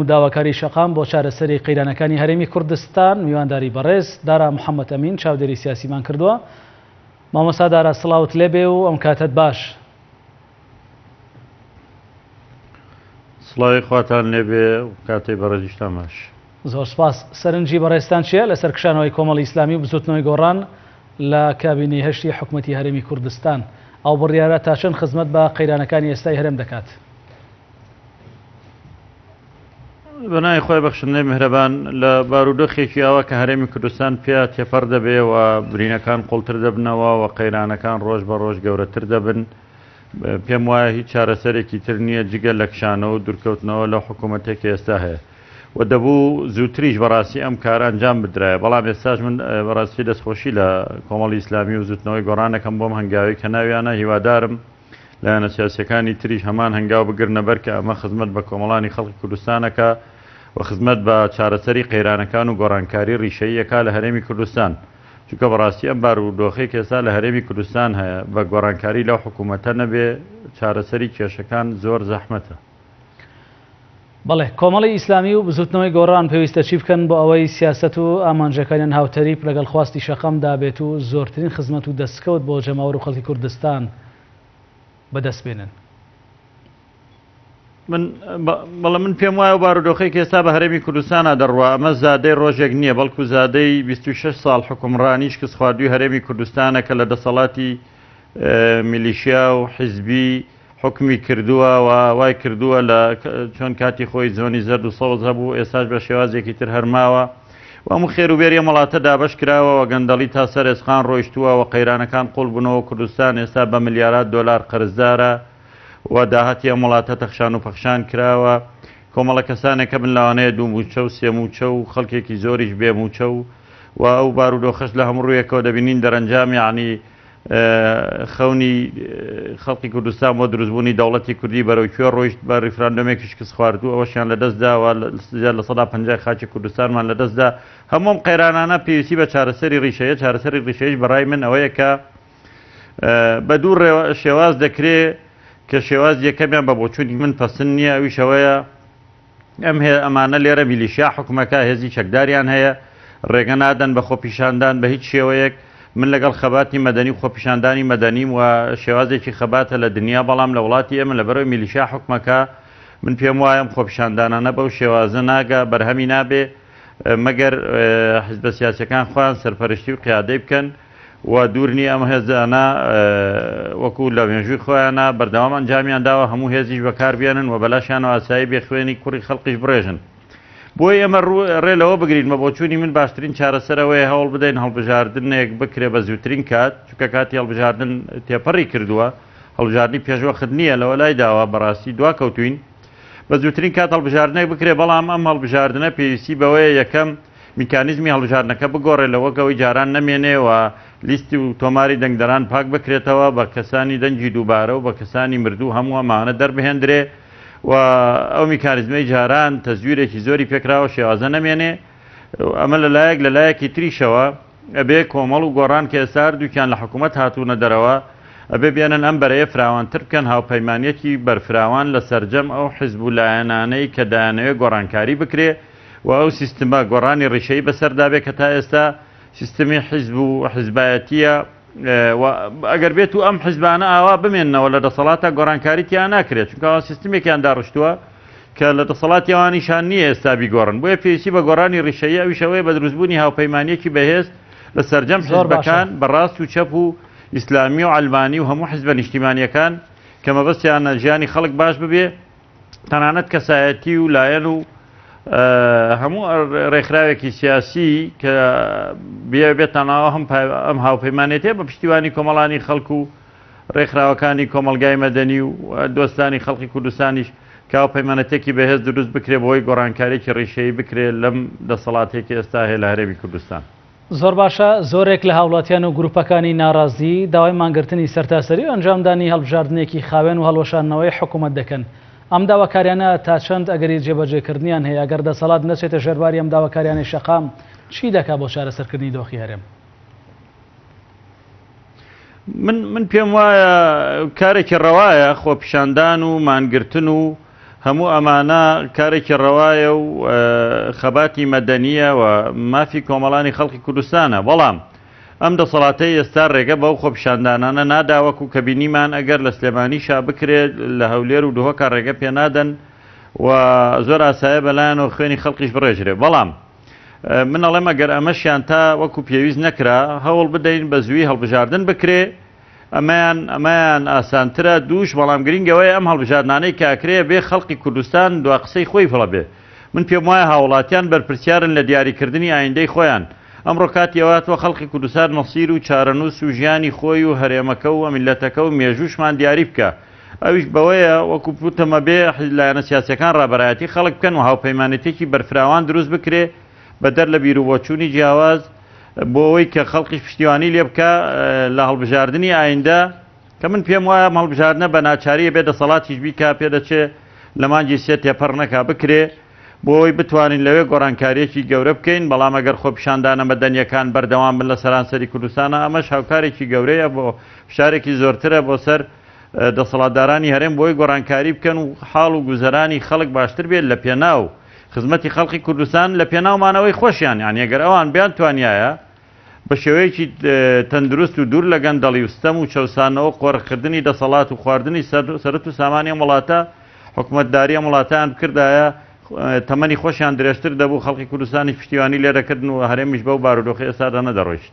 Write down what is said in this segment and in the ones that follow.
و داواکاری شەقام بۆ چارەسەری قەیرانەکانی هەرێمی کوردستان میوانداری بەڕێز دارا محەممەد ئەمین چاودێری سیاسیمان کردووە. مامۆستا دارا سڵاوت لێبێ و ئەم کاتەت باش. سڵاوی خواتان لێبێ و کاتەی بەڕێزیشتان باش. زۆر سپاس. سەرنجی بەڕێزتان چییە لەسەر کشانەوەی کۆمەڵی ئیسلامی و بزووتنەوەی گۆڕان لە کابینەی هەشتی حکومەتی هەرێمی کوردستان؟ ئەو بڕیارە تا چەند خزمەت بە قەیرانەکانی ئێستای هەرێم دەکات؟ بە ناوی خوای بەخشندەی میهرەبان لە بارودۆخێکی ئاوا کە هەرێمی کوردستان پیا تێپەڕ دەبێ و برینەکان قوڵتر دەبنەوە و قەیرانەکان ڕۆژ بە ڕۆژ گەورەتر دەبن پێم وایە هیچ چارەسەرێکی تر نییە جگە لە کشانەوە و دوورکەوتنەوە لەو حکوومەتێک کە ئێستا هەیە و دەبوو زووتریش بەڕاستی ئەم کارە ئەنجام بدرایە بەڵام ئێستاش من بەڕاستی دەستخۆشی لە کۆمەڵی ئیسلامی و زوتنەوەی گۆڕانەکەم بۆم هەنگاوی کە ناویانە هیوادارم لایەنە سیاسیەکانی تریش هەمان هەنگاو بگرنە بەر کە ئەمە خزمەت بە کۆمەڵانی خەڵکی کوردستان ئەکا و خزمەت بە چارەسەری قەیرانەکان و گۆڕانکاری ڕیشەیی ئەکا لە هەرێمی کوردستان چونکە بەڕاستی ئەم بارودۆخەی کە ئێستا لە هەرێمی کوردستان هەیە بە گۆڕانکاری لەو حکوومەتە نەبێ چارەسەری کێشەکان زۆر زەحمەتە. بەڵێ، کۆمەڵی ئیسلامی و بزوتنەوەی گۆڕان پێویستە چی بکەن بۆ ئەوەی سیاسەت و ئامانجەکانیان هاوتەریب لەگەڵ خواستی شەقامدا بێت و زۆرترین خزمەت و دەستکەوت بۆ جەماوەر و خەڵکی کوردستان بەدەست بێنن؟ من بەڵێ من پێم وایە و بارودۆخەی کە ئێستا بە هەرێمی کوردستانا دەڕوا ئەمە زادەی ڕۆژێک نییە بەڵکو زادەی 26 ساڵ حکومڕانی شکستخواردووی هەرێمی کوردستانە کە لە دەسەڵاتی میلیشیا و حیزبی حوکمی کردووە و وای کردووە لە چۆن کاتی خۆی زۆنی زەرد و سەوز هەبوو ئێستاش بە شێوازێکی تر هەر ماوە و هەموو خێر و بێری ئەم وڵاتە دابەش کراوە و گەندەڵی تا سەر ئێسقان ڕۆیشتووە و قەیرانەکان قوڵ بوونەوە کوردستان ئێستا بە ملیارات دۆلار قەرزدارە و داهاتی ئەم وڵاتە تەخشان و پەخشان کراوە کۆمەڵە کەسانێک هەبن لەوانەیە دوو مووچە و سێ مووچە و خەڵکێکی زۆریش بێ مووچە و و ئەو بارودۆخەش لە هەموو ڕوویەکەوە دەبینین دەرەنجام یەعنی خەونی خەڵکی کوردستان بۆ دروستبوونی دەوڵەتی کوردی بەرەو کوێ ڕۆیشت بە ڕیفراندۆمێکی شکستخواردوو ئەوەشیان لەدەست داوە زیاد 50% خاکی کوردستانمان لەدەستدا هەموو ئەم قەیرانانە پێویستی بە چارەسەری ڕیشەیە چارەسەری ڕیشەیش بەڕای من ئەوەیە کە بە دوو شێواز دەکرێ کە شێواز یەکەمیان بە بۆچوونی من پەسند نییە ئەویش ئەوەیە ئەم هێ ئەمانە لێرە میلیشیا حوکمەکە هێزی چەکداریان هەیە ڕێگە نادەن بە خۆپیشاندان بە هیچ شێوەیەک من لەگەڵ خەباتی مەدەنی و خۆپیشاندانی مەدەنیم و شێوازێکی خەباتە لە دنیا بەڵام لە وڵاتی ئێمە لەبەرەوەی میلیشیا حوکمەکە من پێم وایە ئەم خۆپیشاندانانە بەو شێوازە ناگا بەرهەمی نابێ مەگەر حزبە سیاسیەکان خۆیان سەرپەرشتی و قیادەی بکەن و دوور نییە ئەم هێزانە وەکو لە مێژووی خۆیانە بەردەوام ئەنجامیان داوە هەموو هێزیش بەکار بێنن و بەلاشیانەوە ئاسایی بێ خوێنی کوڕی خەڵقیش بڕێژن. بۆیە ئێمە ڕێ لەوە بگرین بە بۆچوونی من باشترین چارەسەر ئەوەیە هەوڵ بدەین هەڵبژاردنێک بکرێ بە زووترین کات چونکە کاتی هەڵبژاردن تێپەڕی کردووە هەڵبژاردنی پێشوەخت نییە لەوە لای داوە بەڕاستی دواکەوتوین بە زووترین کات هەڵبژاردنێک بکرێ بەڵام ئەم هەڵبژاردنە پێویستی بەوەیە یەکەم میکانیزمی هەڵبژاردنەکە بگۆڕێ لە وەک ئەوەی جاران نەمێنێ و لیستی و تۆماری دەنگدەران پاک بکرێتەوە بە کەسانی دەنگی دووبارە و بە کەسانی مردوو هەموو ئەمانە دەربهێندرێ و ئەو میکانیزمەی جاران تەزویرێکی زۆری پێکراوە شێوازە نەمێنێ ئەمە لە لایەک لە لایەکی تریشەوە ئەبێ کۆمەڵ و گۆڕان کە ئێستا هەردووکیان لە حکوومەت هاتوونە دەرەوە ئەبێ بێنن ئەم بەرەیە فراوانتر بکەن هاوپەیمانیەتی بەرفراوان لە سەرجەم ئەو حزب و لایەنانەی کە دایانەوێ گۆڕانکاری بکرێ و ئەو سیستمە گۆڕانی ڕیشەیی بەسەردا بێ کە تا ئێستا سیستمی حیزب و حیزبایەتییە و ئەگەر بێت و ئەم حیزبانە ئاوا بمێننەوە لە دەسەڵاتە گۆڕانکاری تیا ناکرێت چونکە ئەوان سیستمێکیان داڕشتووە کە لە دەسەڵاتی ئەوانیشان نییە ئێستا بیگۆڕن بۆیە پێویستی بە گۆڕانی ڕیشەیی ئەویش ئەوەیە بە دروستبوونی هاوپەیمانییەکی بەهێز لە سەرجەم زۆر باشە. حیزبەکان بە ڕاست و چەپ و ئیسلامی و عەلمانی و هەموو حیزبە نیشتیمانییەکان کە مەبەستیانە ژیانی خەڵک باش ببێ تەنانەت کەسایەتی و لایەن و هەموو ڕێکخراوێکی سیاسی کە بێتە ناوە هەم ئەم هاوپەیمانێتێ بە پشتیوانی کۆمەڵانی خەڵک و ڕێکخراوەکانی کۆمەڵگای مەدەنی و دۆستانی خەڵکی کوردستانیش کە هاوپەیمانەتێکی بەهێز دروست بکرێ بۆی گۆڕانکارێکی ڕیشەیی بکرێ لەم دەسەڵاتێکی ئێستا هەیە لە هەرێمی کوردستان. زۆر باشە، زۆرێک لە هاوڵاتیان و گروپەکانی ناڕازی داوای مانگرتنی سەرتاسەری و ئەنجامدانی هەڵبژاردنێکی خاوێن و هەڵوەشاندنەوەی حکومەت دەکەن. ئەم داواکاریانە تا چەند ئەگەری جێبەجێکردنیان هەیە؟ ئەگەر دەسەڵات نەچێتە ژێرباری ئەم داواکاریانەی شەقام، چی دەکا بۆ چارەسەرکردنی دۆخی هەرێم؟ من من پێم وایە کارێکی ڕەوایە خۆپیشاندان و مانگرتن و. هەموو ئەمانە کارێکی ڕەوایە و خەباتی مەدەنییە و مافی کۆمەڵانی خەڵکی کوردستانە، بەڵام ئەم دەسەڵاتەی ئێستا ڕێگە بەو خۆپیشاندانانە نادا وەکو کە بینیمان ئەگەر لە سلێمانیشا بکرێت لە هەولێر و دهۆکا ڕێگە پێنادەن و زۆر ئاسایە بەلایانەوە خوێنی خەڵکیش بڕێژرێ بەڵام من ئەڵێم ئەگەر ئەمەشیان تا وەکو پێویست نەکرا هەوڵ بدەین بە زووی هەڵبژاردن بکرێ ئەمەیان ئەمەیان ئاسانترە دووش بەڵام گرینگ ئەوەیە ئەم هەڵبژاردنانەی کە ئەکرێ بێ خەڵقی کوردستان دوا قسەی خۆی هەڵەبێ من پێم وایە هاوڵاتیان بەرپرسیارن لە دیاریکردنی ئایندەی خۆیان ئەمڕۆ کاتی ئەوە هاتووە خەڵقی کوردستان مەسیر و چارەنووس و ژیانی خۆی و هەرێمەکە و میللەتەکە و مێژووشمان دیاری بکا ئەویش بەوەیە وەکو وتم ئەبێ لایەنە سیاسیەکان ڕابەرایەتی خەڵک بکەن و هاوپەیمانێتیەکی بەرفراوان دروست بکرێ بەدەر لە بیروبۆچوونی جیاواز بۆ ئەوەی کە خەڵکیش پشتیوانی لێ بکا لە هەڵبژاردنی ئایندە کە من پێم وایە ئەم هەڵبژاردنە بە ناچاریە بێ دەسەڵاتیش بیکا پێدەچێ لە مانگی سێ تێپەڕ نەکا بکرێ بۆ ئەوەی بتوانین لەوێ گۆڕانکارییەکی گەورە بکەین، بەڵام ئەگەر خۆپیشاندانە مەدەنییەکان بەردەوام بن لە سەرانسەری کوردستانا ئەمەش هاوکارێکی گەورەیە بۆ فشارێکی زۆرترە بۆ سەر دەسەڵاتدارانی هەرێم بۆی گۆڕانکاری بکەن و حاڵ و گوزەرانی خەڵک باشتر بێت لە پێناو خزمەتی خەڵکی کوردستان لە پێناو مانەوەی خۆشیان یانی ئەگەر ئەوان بیانتوانیایە بە شێوەیەکی تەندروست و دوور لە گەندەڵی و ستەم و چەوسانەوە و قۆرخکردنی دەسەڵات و خواردنی سەرەت و سامانی ئەم وڵاتە، حکومەتداری ئەم وڵاتەیان بکردایە، تەمەنی خۆشیان درێژتر دەبوو، خەڵکی کوردستانیش پشتیوانی لێدەکردن و هەرێمیش بەو بارودۆخەی ئێستادا نەدەڕۆیشت.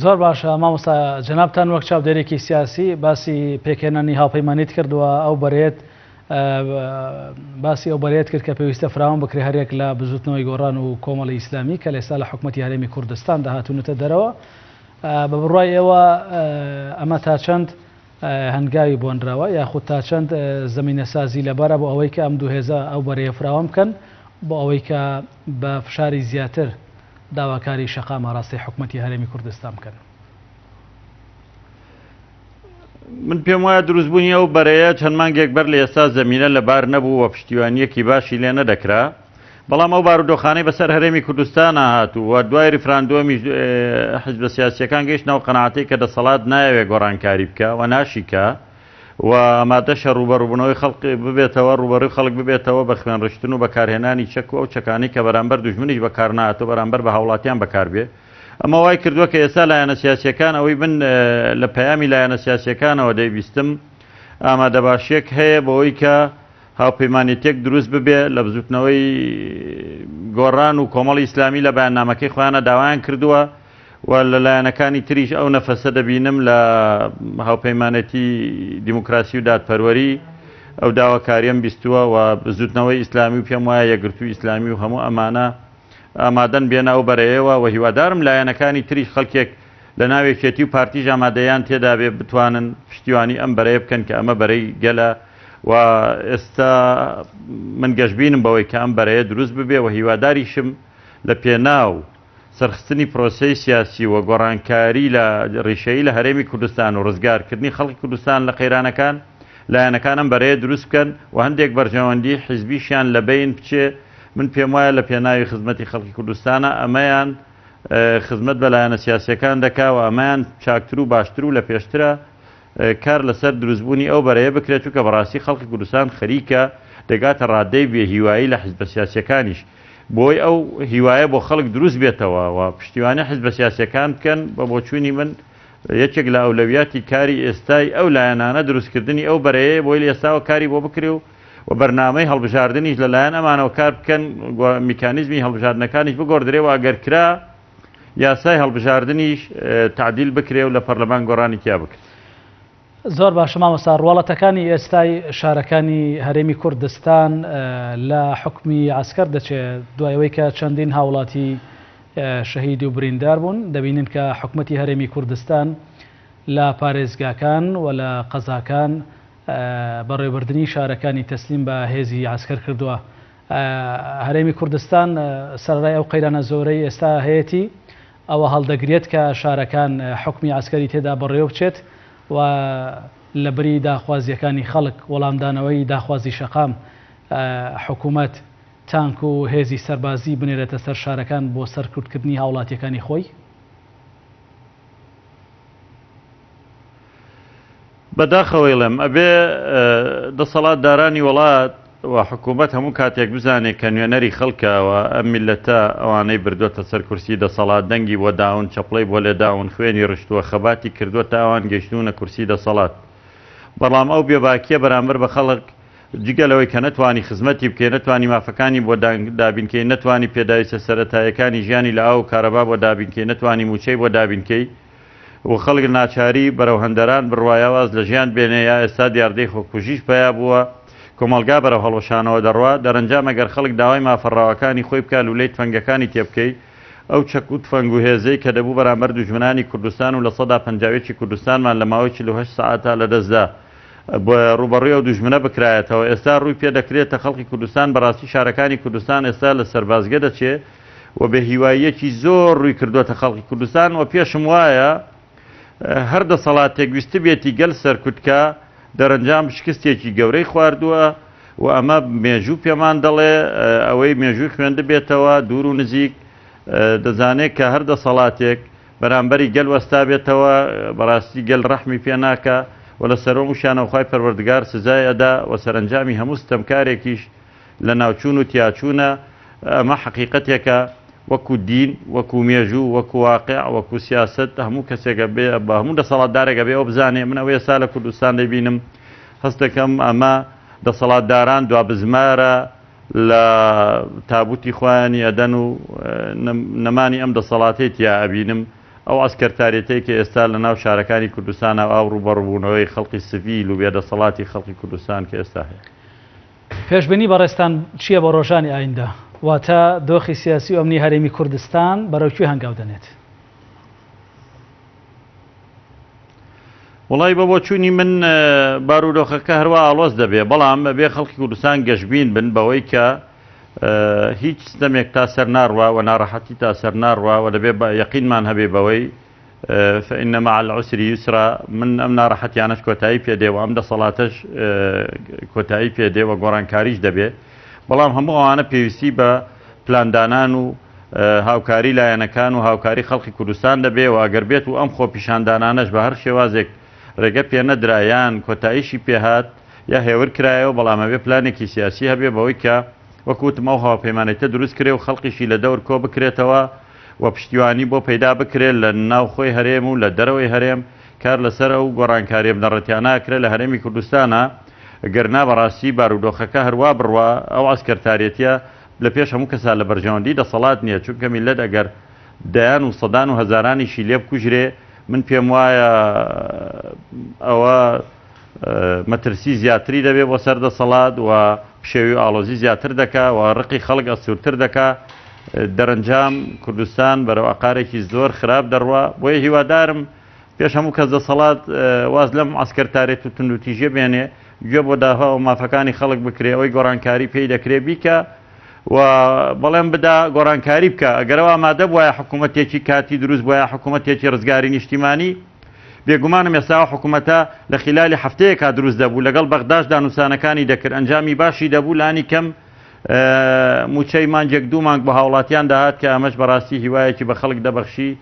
زۆر باشە مامۆستا جەنابتان وەک چاودێرێکی سیاسی باسی پێکهێنانی هاوپەیمانیت کرد و ئەو بەرەیەت باسی ئەو بەرەیەت کرد کە پێویستە فراوان بکرێ هەریەک لە بزوتنەوەی گۆڕان و کۆمەڵی ئیسلامی کە لە ئێستا لە حکومەتی هەرێمی کوردستاندا هاتوونەتە دەرەوە بە بڕوای ئێوە ئەمە تا چەند هەنگاوی بۆنراوە یاخود تا چەند زەمینەسازی لەبارە بۆ ئەوەی کە ئەم دوو هێزە ئەو بەرەیە فراوان بکەن بۆ ئەوەی کە بە فشاری زیاتر داواکاری شەقام ئاراستەی حکومەتی هەرێمی کوردستان بکەن؟ من پێم وایە دروستبوونی ئەو بەرەیە چەند مانگێک بەر لە ئێستا زەمینە لەبار نەبوو و پشتیوانییەکی باشی لێ نەدەکرا، بەڵام ئەو بارودۆخانەی بەسەر هەرێمی کوردستانا هات و دوای ریفراندۆمیش حیزبە سیاسییەکان گەیشتنە ئەو قەناعەتەی کە دەسەڵات نایەوێ گۆڕانکاری بکا و ناشیکا و ئامادەشە ڕووبەڕووبوونەوەی خەڵک ببێتەوە ڕووبەڕووی خەڵک ببێتەوە بە خوێنڕشتن و بەکارهێنانی چەک و ئەو چەکانەی کە بەرامبەر دوژمنیش بەکارنەهاتووە بەرامبەر بە هاوڵاتیان بەکاربێ. ئەمە وای کردووە کە ئێستا لایەنە سیاسییەکان ئەوەی من لە پەیامی لایەنە سیاسییەکانەوە دەیبیستم ئامادەباشییەک هەیە بۆی کە هاوپەیمانێتیەک دروست ببێ لە بزوتنەوەی گۆڕان و کۆمەڵی ئیسلامی لە بەیاننامەکەی خۆیانە داوایان کردووە و لە لایەنەکانی تریش ئەو نەفەسە دەبینم لە هاوپەیمانێتی دیموکراسی و دادپەروەری ئەو داواکاریەم بیستووە و بزوتنەوەی ئیسلامی و پێم وایە یەکگرتووی ئیسلامی و هەموو ئەمانە ئامادەن بێنە ئەو بەرەیەوە و هیوادارم لایەنەکانی تریش خەڵکێک لە ناو یەکێتی و پارتیش ئامادەیان تێدابێ بتوانن پشتیوانی ئەم بەرەیە بکەن کە ئەمە بەرەی گەلە و ئێستا من گەشبینم بەوەی کە ئەم بەرەیە دروست ببێ و هیواداریشم لە پێناو سەرخستنی پرۆسەی سیاسی و گۆڕانکاری لە ڕیشەیی لە هەرێمی کوردستان و ڕزگارکردنی خەڵکی کوردستان لە قەیرانەکان لایەنەکان ئەم بەرەیە دروست بکەن و هەندێک بەرژەوەندی حیزبیشیان لە بەین بچێ من پێم وایە لە پێناوی خزمەتی خەڵکی کوردستانە ئەمەیان خزمەت بە لایەنە سیاسیەکان دەکا و ئەمەیان چاکتر و باشتر و لە پێشترە کار لەسەر دروستبوونی ئەو بەرەیە بکرێت چونکە بەڕاستی خەڵکی کوردستان خەریکە دەگاتە ڕادەی بێ هیوایی لە حیزبە سیاسیەکانیش بۆی ئەو هیوایە بۆ خەڵک دروست بێتەوە و پشتیوانی حیزبە سیاسیەکان بکەن بە بۆچوونی من یەکێک لە ئەولەویاتی کاری ئێستای ئەو لایەنانە دروستکردنی ئەو بەرەیە بۆی لە ئێستاوە کاری بۆ بکرێ و و بەرنامەی هەڵبژاردنیش لەلایەن ئەمانەوە کار بکەن میکانیزمی هەڵبژاردنەکانیش بگۆڕدرێ و ئەگەر کرا یاسای هەڵبژاردنیش تەعدیل بکرێ و لە پەرلەمان گۆڕانی تیا بکرێ. زۆر باشە مامۆستا، ڕواڵەتەکانی ئێستای شارەکانی هەرێمی کوردستان لە حوکمی عەسکەر دەچێ، دوای ئەوەی کە چەندین هاوڵاتی شەهید و بریندار بوون، دەبینین کە حکومەتی هەرێمی کوردستان لە پارێزگاکان و لە قەزاکان بەڕێوەبردنی شارەکانی تەسلیم بە هێزی عەسکەر کردووە. هەرێمی کوردستان سەرەڕای ئەو قەیرانە زۆرەی ئێستا هەیەتی، ئەوە هەڵدەگرێت کە شارەکان حوکمی عەسکەری تێدا بەڕێوە بچێت و لەبری داخوازییەکانی خەڵک، وەڵامدانەوەی داخوازی شەقام، حکومەت تانک و هێزی سەربازی بنێرێتە سەر شارەکان بۆ سەرکوتکردنی هاوڵاتییەکانی خۆی؟ بەداخەوەیڵێم ئەبێ دەسەڵاتدارانی وڵات. و حکوومەت هەموو کاتێک بزانێ کە نوێنەری خەڵکە و ئەم میللەتە ئەوانەی بردووەتە سەر کورسی دەسەڵات، دەنگی بۆ داون، چەپڵەی بۆ لێداون، خوێنی ڕشتووە، خەباتی کردووە تا ئەوان گەیشتوونە کورسی دەسەڵات. بەڵام ئەو بێباکییە بەرامبەر بە خەڵک، جگە لەوەی کە نەتوانی خزمەتی بکەی، نەتوانی مافەکانی بۆ دابین کەی، نەتوانی پێداویستە سەرەتاییەکانی ژیانی لە ئاو و کارەبا بۆ دابین کەی، نەتوانی مووچەی بۆ دابین کەی و خەڵک ناچاری بەرەو هەندەران بڕوا یا واز لە ژیان بێنێ یا ئێستا دیاردەی خۆکوژیش پەیا بووە، کۆمەڵگا بەرەو هەڵوەشانەوە دەڕوا، دەرەنجام ئەگەر خەڵک داوای مافە ڕەواکانی خۆی بکا لوولەی تفەنگەکانی تێ بکەی، ئەو چەک و تفەنگ و هێزەی کە دەبوو بەرامبەر دوژمنانی کوردستان و 51% ی کوردستانمان لە ماوەی 48 سەعاتا لەدەست دا ڕووبەڕووی ئەو دوژمنە بکرایەتەوە ئێستا ڕووی پێ دەکرێتە خەڵکی کوردستان بەڕاستی شارەکانی کوردستان ئێستا لە سەربازگە دەچێ و بێ هیواییەکی زۆر ڕووی کردووەتە خەڵکی کوردستان و پێشم وایە هەر دەسەڵاتێک ویستبێتی گەل سەرکوتکا دەرەنجام شکستێکی گەورەی خواردووە و ئەمە مێژوو پێمان دەڵێ ئەوەی مێژووی خوێندبێتەوە دوور و نزیک دەزانێت کە هەر دەسەڵاتێک بەرامبەری گەل وەستابێتەوە بەڕاستی گەل ڕەحمی پێ ناکا و لە سەرۆموشیانەوە خوای پەروەردگار سزای ئەدا و سەرەنجامی هەموو ستەمکارێکیش لەناوچوون و تیاچوونە ئەمە حەقیقەتێکە وەکو دین وەکو مێژوو وەکو واقع وەکو سیاسەت هەموو کەسێک ئەبێ بە هەموو دەسەڵاتدارێک ئەبێ ئەوە بزانێ من ئەوەی ئێستا لە کوردستان دەیبینم هەست دەکەم ئەمە دەسەڵاتداران دوا بزمارە لە تابوتی خۆیانی ئەدەن و نەمانی ئەم دەسەڵاتەی تیا ئەبینم، ئەو عەسکەرتاریەتەی کە ئێستا لە ناو شارەکانی کوردستانا و ئاو ڕووبەڕووبوونەوەی خەڵکی سڤیل و بێدەسەڵاتی خەڵکی کوردستان کە ئێستا هەیە. پێشبینی بەڕێزتان چییە بۆ ڕۆژانی ئایندە؟ واتە دۆخی سیاسی و ئەمنی هەرێمی کوردستان بەرەو کوێ هەنگاو دەنێت؟ وەڵی بە بۆچوونی من بارودۆخەکە هەروا ئاڵۆز دەبێ بەڵام بێ خەڵکی کوردستان گەشبین بن بەوەی کە هیچ ستەمێک تا سەر ناڕوا و ناڕەحەتی تا سەر ناڕوا و دەبێ بە یەقینمان هەبێ بەوەی فإن مع العسر یسرا من ئەم ناڕەحەتیانەش کۆتایی پێدێ و ئەم دەسەڵاتەش کۆتایی پێدێ و گۆڕانکاریش دەبێ بەڵام هەموو ئەوانە پێویستی بە پلاندانان و هاوکاری لایەنەکان و هاوکاری خەڵکی کوردستان دەبێ و ئەگەر بێت و ئەم خۆپیشاندانانەش بە هەر شێوازێک ڕێگە پێ نەدرا یان کۆتاییشی پێ هات یا هێور کرایەوە بەڵام ئەبێ پلانێکی سیاسی هەبێ بەوەی کە وەک وتم ئەو هاوپەیمانێتە دروست کرێ و خەڵکیشی لە دەور کۆ بکرێتەوە و پشتیوانی بۆ پەیدا بکرێت لە ناوخۆی هەرێم و لە دەرەوەی هەرێم کار لەسەر ئەو گۆڕانکاریە بنەڕەتیانە ئەکرێ لە هەرێمی کوردستانا گەر نا بەڕاستی بارودۆخەکە هەروا بڕوا ئەو عەسکەرتارێتیە لە پێش هەموو کەسا لە بەرژەوەندی دەسەڵات نیە چونکە میللەت ئەگەر دەیان و سەدان و هەزارانیشی لێ بکوژرێ من پێم وایە ئەوە مەترسی زیاتری دەبێ بۆ سەر دەسەڵات و پشێوی و ئاڵۆزی زیاتر دەکا و ڕقی خەڵک ئەستوورتر دەکا دەرەنجام کوردستان بەرەو ئەقارێکی زۆر خراپ دەڕوا بۆیە هیوادارم پێش هەموو کەس دەسەڵات واز لەم عەسکەرتارێت و توندوتیژیە بێنێ، گوێ بۆ داوا و مافەکانی خەڵک بکرێ، ئەوەی گۆڕانکاری پێی دەکرێ بیکا و بەڵێن بدا گۆڕانکاری بکا. ئەگەر ئەو ئامادە بوایە حکوومەتێکی کاتی دروست بوایە، حکوومەتێکی ڕزگاری نیشتیمانی، بێگومانم ئێستا ئەو حکوومەتە لە خیلالی هەفتەیەکا دروست دەبوو، لەگەڵ بەغداش دانوسانەکانی دەکرد، ئەنجامی باشی دەبوو، لانی کەم مووچەی مانگێک دوو مانگ بۆ هاوڵاتیان دەهات کە ئەمەش بەڕاستی هیوایەکی بە خەڵک دەبەخشی.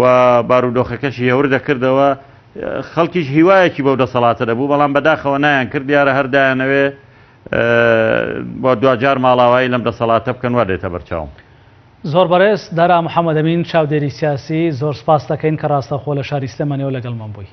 و بارودۆخەکەشی هێور دەکردەوە، خەڵکیش هیوایەکی بەو دەسەڵاتە دەبوو، بەڵام بەداخەوە نایان کرد، دیارە هەر دایانەوێ بۆ دواجار ماڵاوایی لەم دەسەڵاتە بکەن، وا دێتە بەرچاوم. زۆر بەڕێز دارا محەمەدئەمین چاودێری سیاسی، زۆر سوپاست دەکەین کە ڕاستەوخۆ لە شاری سلێمانیەوە لەگەڵمان بووی.